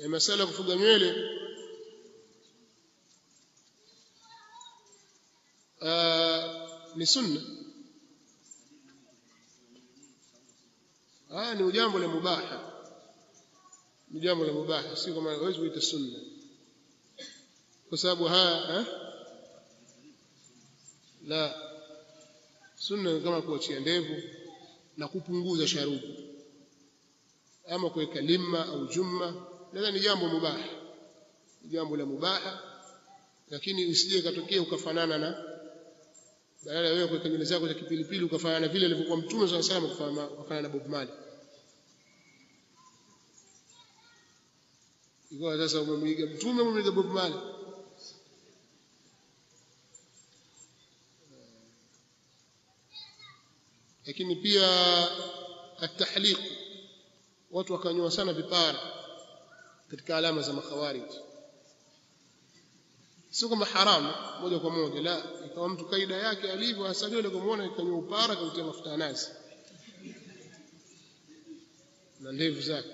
Masala ya kufuga nywele ni sunna. Ni jambo la mubaha, ni jambo la mubaha, si kama huwezi kuita sunna kwa sababu haya la sunna ni kama kuachia ndevu na kupunguza sharubu ama kuweka limma au jumma. Nadhani ni jambo mubaha, ni jambo la mubaha, lakini usije katokea ukafanana na, badala ya wewe kuweka nywele zako za kipilipili ukafanana vile alivyokuwa Mtume sallallahu alaihi wasallam, ukafanana na Bob Marley. Ikawa sasa umemwiga Mtume, umemwiga Bob Marley. Lakini pia atahliq, watu wakanyoa sana vipara katika alama za makhawarij, sio kama haramu moja kwa moja, la, ikawa mtu kaida yake alivyo hasa nywele kumuona ikanyoa upara kautia mafuta ya nazi na ndevu zake.